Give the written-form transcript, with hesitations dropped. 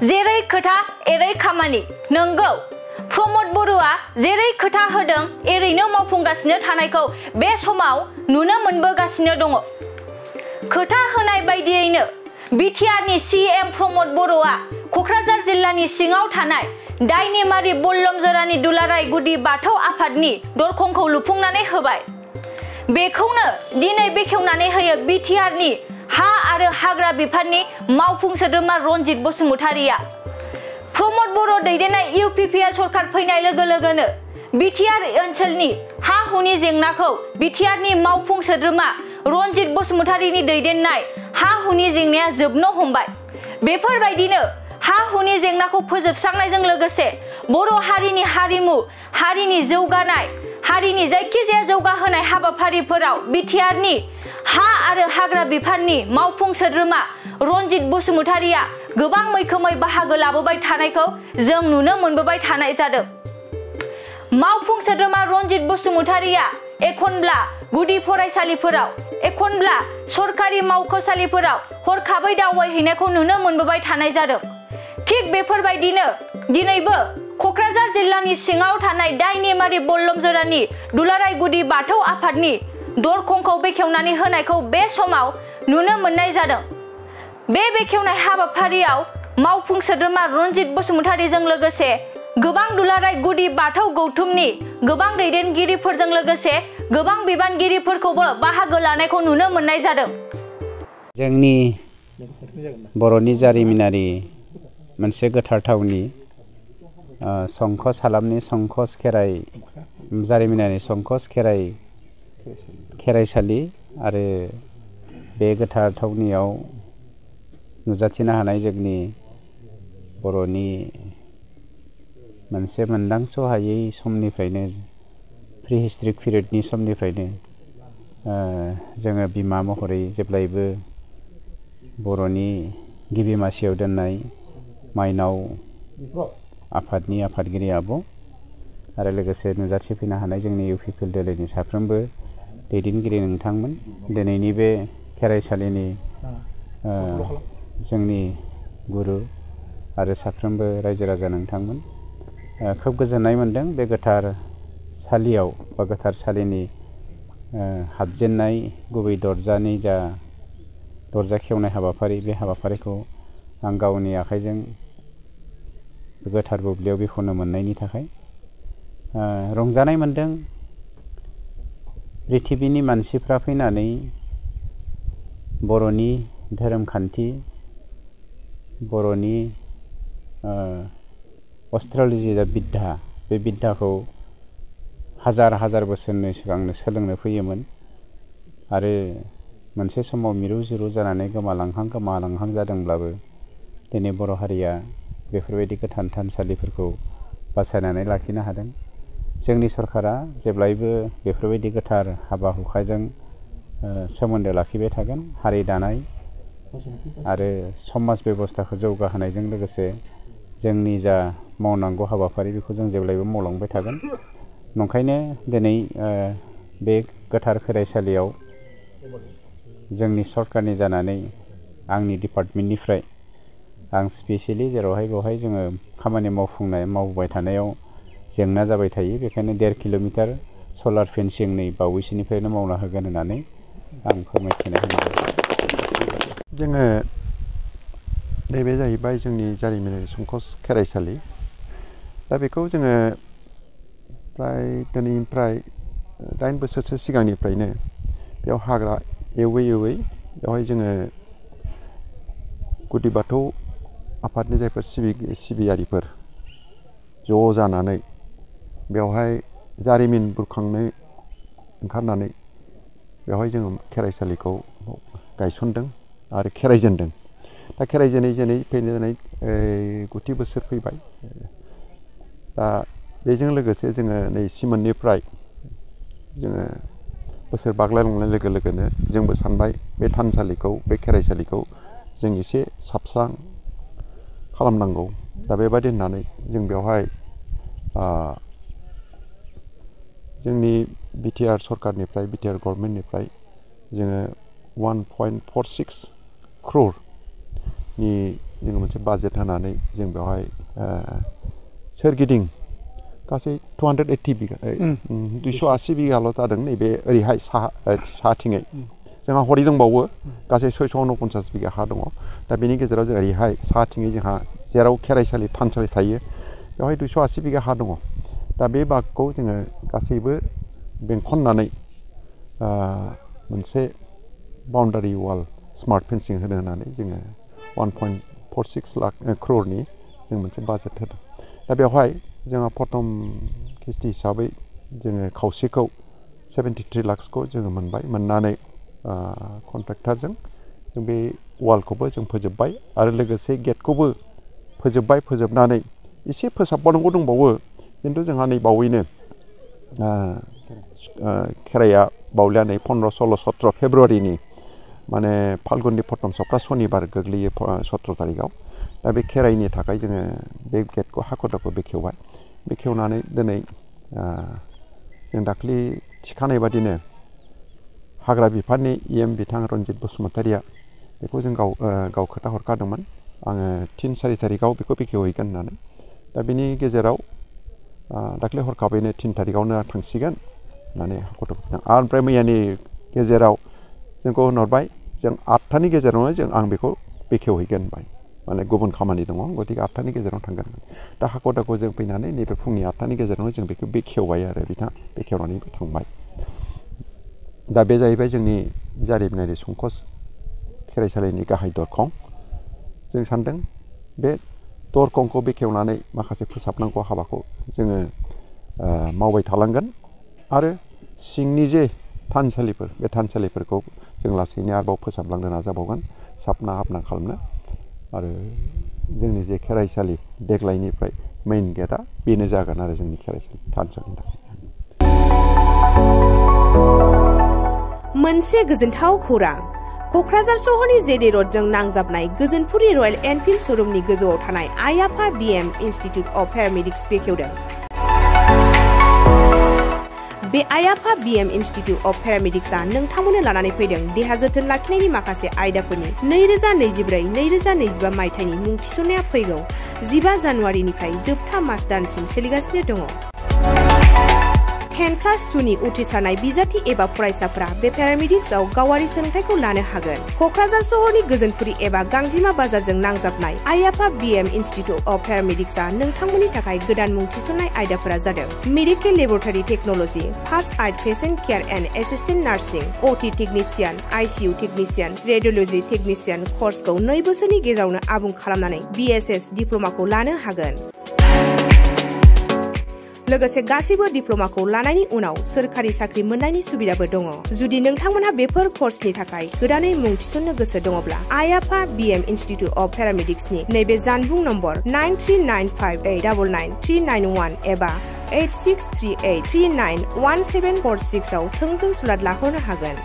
जेरै खोथा एरै खामानि नंगौ प्रमद बर'आ जेरै खोथा होदों एरैनो मावफुंगासिनो थानायखौ बे समाव नुनो मोनबोगासिनो दङ। खोथा होनाय बायदियैनो बिटिआरनि सीएम प्रमद बर'आ क'क्राझार जिल्लानि सिङाव थानाय दायनेमारि बल्लमजरानि दुलाराय गुदि बाथौ आफादनि दरखंखौ लुफुंनानै होबाय। बेखौनो दिनै बेखेवनानै होयो बिटिआरनि हा आरो हाग्रा बिफाननि मावफुं सोद्रोमा रनजित बसुमतारिया। प्रमद बर' दैदेननाय इउपिपिएल सरकार फैनाय लोगो लोगोनो बिटिआर ओनसोलनि हा हुनि जेंनाखौ बिटिआरनि मावफुं सोद्रोमा रनजित बसुमतारिनि दैदेननाय हा हुनि जेंनाया जोबनो हमबाय। बेफोरबायदिनो हा हुनि जेंनाखौ फोजोबस्रांनायजों लोगोसे बर' हारिनि हारिमु, हारिनि जौगानाय, हारिनि जायखिजाया जौगाहोनाय हाबाफारिफोराव बिटिआरनि हा आरो हाग्रा बिफाननि मावफुं सोद्रोमा रनजित बसुमतारिया गोबां मैखोमै बाहागो लाबोबाय थानायखौ जों नुनो मोनबोबाय थानाय जादों। मावफुं सोद्रोमा रनजित बसुमतारिया एखनब्ला गुदि फरायसालिफोराव, एखनब्ला सरकारि मावख'सालिफोराव हरखाबै दावबायहैनायखौ नुनो मोनबोबाय थानाय जादों। थिग बेफोरबायदिनो दिनैबो क'क्राझार जिल्लानि सिङाव थानाय दायनेमारि बल्लमजरानि दुलाराय गुदि बाथौ आफादनि दरखंखौ बेखेवनानै होनायखौ बे समाव नुनो मोननाय जादों। बे बेखेवनाय हाबाफारियाव मावफुं सोद्रोमा रनजित बसुमतारिजों लोगोसे गोबां दुलाराय गुदि बाथौ गौथुमनि गोबां दैदेनगिरिफोरजों लोगोसे गोबां बिबानगिरिफोरखौबो बाहागो लानायखौ नुनो मोननाय जादों। जोंनि बर'नि जारिमिनारि मोनसे गोथार थावनि संकस हालामनि संकस खेराइ जारिमिनारि संकस खेराइसालि आरो बे गोथार थावनियाव नुजाथिनो हानाय जोंनि बर'नि मोनसे मोनदांस'हायै समनिफ्रायनो प्रि हिस्ट्रिक पिरियडनि समनिफ्रायनो जोङो बिमा महरै जेब्लायबो बर'नि गिबि मासियाव दोननाय माइनाव आफादनि आफादगिरि आब' आरो लोगोसे नुजाथिफैनो हानाय जोंनि इउपिपिएल दोलोनि साफ्रोमबो दैदेनगिरि नोंथांमोन दिनैनि बे खेराइसालिनि जोंनि गुरु आरो साफ्रोमबो रायजो राजा नोंथांमोन खोब गोजोननाय मोनदों बे गोथार सालियाव बा गोथार सालिनि हाबजेननाय गुबै दरजानि जा दरजा खेवनाय हाबाफारि बे हाबाफारिखौ आं गावनि आखाइजों गोथार बुब्लियाव बेखेवनो मोननायनि थाखाय रंजानाय मोनदों। प्रिथिबिनि मानसिफ्रा फैनानै बर'नि धोरोम खान्थि, बर'नि अस्ट्रलजि जा बिद्दा बे बिद्दाखौ हाजार हाजार बोसोरनि सिगांनो सोलोंनो फैयोमोन आरो मोनसे समाव मिरु जिरु जानानै गोमालांहां जादोंब्लाबो दिनै बर' हारिया बेफोरबायदि गोथार थानसालिफोरखौ बासायनानै लाखिनो हादों। जोंनि सरकारा जेब्लायबो बेफोरबायदि गोथार हाबा हुखाजों सोमोन्दो लाखिबाय थागोन। हारि दानाय आरो समाज बेबस्थाखौ जौगाहोनायजों लोगोसे जोंनि जा मावनांगौ हाबाफारि बेखौ जों जेब्लायबो मावलांबाय थागोन। नंखायनो दिनै बे गोथार खेराइसालियाव जोंनि सरकारनि जानानै आंनि डिपार्टमेन्टनिफ्राय आं स्पेसियेलि जेरावहाय बेवहाय जोङो खामानि मावबोबाय थानायाव जेंना जाबाय थायो बेखायनो 1.5 किल'मिटार सलार फेन्सिं नै बावैसोनिफ्रायनो मावना होगोन होननानै आं फोरमायथिना होनाय जाबाय। जोङो नैबे जाहैबाय जोंनि जारिमिनारि संकस खेराइसालि। दा बेखौ जोङो दिनैनिफ्राय 8 बोसोरसो सिगांनिफ्रायनो बेयाव हाग्रा एवै बेवहाय जोङो गुदि बाथौ आफादनि जायफोर सिबियारिफोर ज' जानानै बेवहाय जारिमिन बुरखांनो ओंखारनानै बेवहाय जोङो खेराइसालिखौ गायसनदों आरो खेराइजेनदों। दा खेराइजेनै फैनानै 9थि बोसोर फैबाय। दा बेजों लोगोसे जोङो नै सिमोननिफ्राय जोङो बोसोर बाग्लायलांनाय लोगो लोगोनो जोंबो सानबाय बे थानसालिखौ बे खेराइसालिखौ जों एसे साबस्रां खालामनांगौ। दा बेबायदि होननानै जों बेवहाय जोंनि बिटिआर सरकारनिफ्राय बिटिआर गभर्नमेन्टनिफ्राय जोङो 1.46 crore नि जोङो मोनसे बाजेट होनानै जों बेवहाय सोरगिदिं गासै 280 बिगा 280 बिगाल' जादों नैबे ओरैहाय साहाथिङै जोंहा हरै दंबावो गासै 649 बिगा हा दङ दा बेनि गेजेराव जों ओरैहाय साहाथिङै जोंहा जेराव खेराइसालि थानसालि थायो बेवहाय 280 बिगा हा दङ दा बे बागखौ जोङो गासैबो बेंखननानै मोनसे बाउन्डारि वाल स्मार्ट फेन्सिं होनो होननानै जोङो 1.46 लाख क्ररनि जों मोनसे बाजेट होदों दा बेवहाय जोंहा प्रथम किस्ति हिसाबै जोङो खावसेखौ 73 लाखसखौ जोङो मोननानै कन्ट्रेक्टरजों जों बे वालखौबो जों फोजोबबाय आरो लोगोसे गेटखौबो फोजोबनानै एसे फोसाबबावनांगौ दंबावो खिन्थु जोंहा नै बावैनो खेराइया बावलिया नै 15, 16, 17 फेब्रुवारिनि माने फाल्गुननि प्रथम सप्ता सनिबार गोग्लैयो 17 तारिखआव दा बे खेराइनि थाखाय जोङो बे गेटखौ हाखुदाखु बेखेवनानै दिनै जों दाख्लि थिखानाय बादिनो हाग्रा बिफाननि EM बिथां रन्जित बसुमतारिया बेखौ जों गाव खोथा हरखादोंमोन आङो 3-4 तारिखआव बेखौ बेखेवहैगोन होननानै दा बिनि गेजेराव दाख्लि हरखाबैनो 3 तारिखआवनो थांसिगोन होननानै हाखुदाखु ओमफ्राय मैयानि गेजेराव जोंखौ होनहरबाय जों 8थानि गेजेरावनो आं बेखौ बेखेवहैगोन होनबाय माने गुबुन खामानि दङ गतिके 8थानि गेजेराव थांगोन दा हाखुदाखु जों फैनानै नैबे फुंनि 8थानि गेजेरावनो जों बेखौ बेखेवबाय आरो बिथाङा बेखेवनानैबो थांबाय दा बे जाहैबाय जोंनि जारिमिनारि संकस खेराइसालिनि गाहाय दरखं जों सानदों बे दरखंखौ बेखेवनानै माखासे फोसाबनांगौ हाबाखौ जोङो मावबाय थालांगोन आरो सिंनि जे थानसालिफोर बे थानसालिफोरखौ जों लासैनो आरोबाव फोसाबलांनो नाजाबावगोन साबना हाबना खालामनो आरो जोंनि जे खेराइसालि देग्लायनिफ्राय मेइन गेटआ बेनो जागोन आरो जोंनि खेराइसालि थानसालिनि थाखाय मोनसे गोजोनथाव खौरां क'क्राझार सहरनि जेडे रडजों नांजाबनाय गोजोनपुरि रयेल एनफिल्ड श'रुमनि गोजौआव थानाय आइ आफा BM इन्स्टिट्युट अफ पेरामेडिक्स बेखेवदों बे आइ आफा BM इन्स्टिट्युट अफ पेरामेडिक्सआ नोंथांमोननो लानानै फैदों देहा जोथोन लाखिनायनि माखासे आयदाफोरनि 2024-2025 मायथाइनि मुं थिसननाया फैगौ 15 जानुवारिनिफ्राय जोबथा मार्च दानसिम सोलिगासिनो दङ 10+2 नि उथ्रिसारनाय बिजाथि एबा फरायसाफोरा बे पेरामेडिक्सआव गावारि सोलोंथाइखौ लानो हागोन क'क्राझार सहरनि गोजोनपुरि एबा गांजिमा बाजारजों नांजाबनाय आइ आफा BM इन्स्टिट्युट अफ पेरामेडिक्सआ नोंथांमोननि थाखाय गोदान मुं थिसननाय आयदाफोरा जादों medical laboratory technology first aid patient care and assistant nursing OT technician ICU technician radiology technician कर्सखौ 2 बोसोरनि गेजेरावनो आबुं खालामनानै BSS डिप्ल'माखौ लानो हागोन लोगोसे गासैबो डिप्ल'माखौ लानायनि उनाव सोरखारि साख्रि मोननायनि सुबिदाबो दङ जुदि नोंथांमोनहा बेफोर कर्सनि थाखाय गोदानै मुं थिसननो गोसो दङब्ला आइ आफा BM इन्स्टिट्युट अफ पेरामेडिक्सनि नैबे जानबुं नम्बर 9395899391 एबा 8638391746 आव थोंजों सुलाद लाहरनो हागोन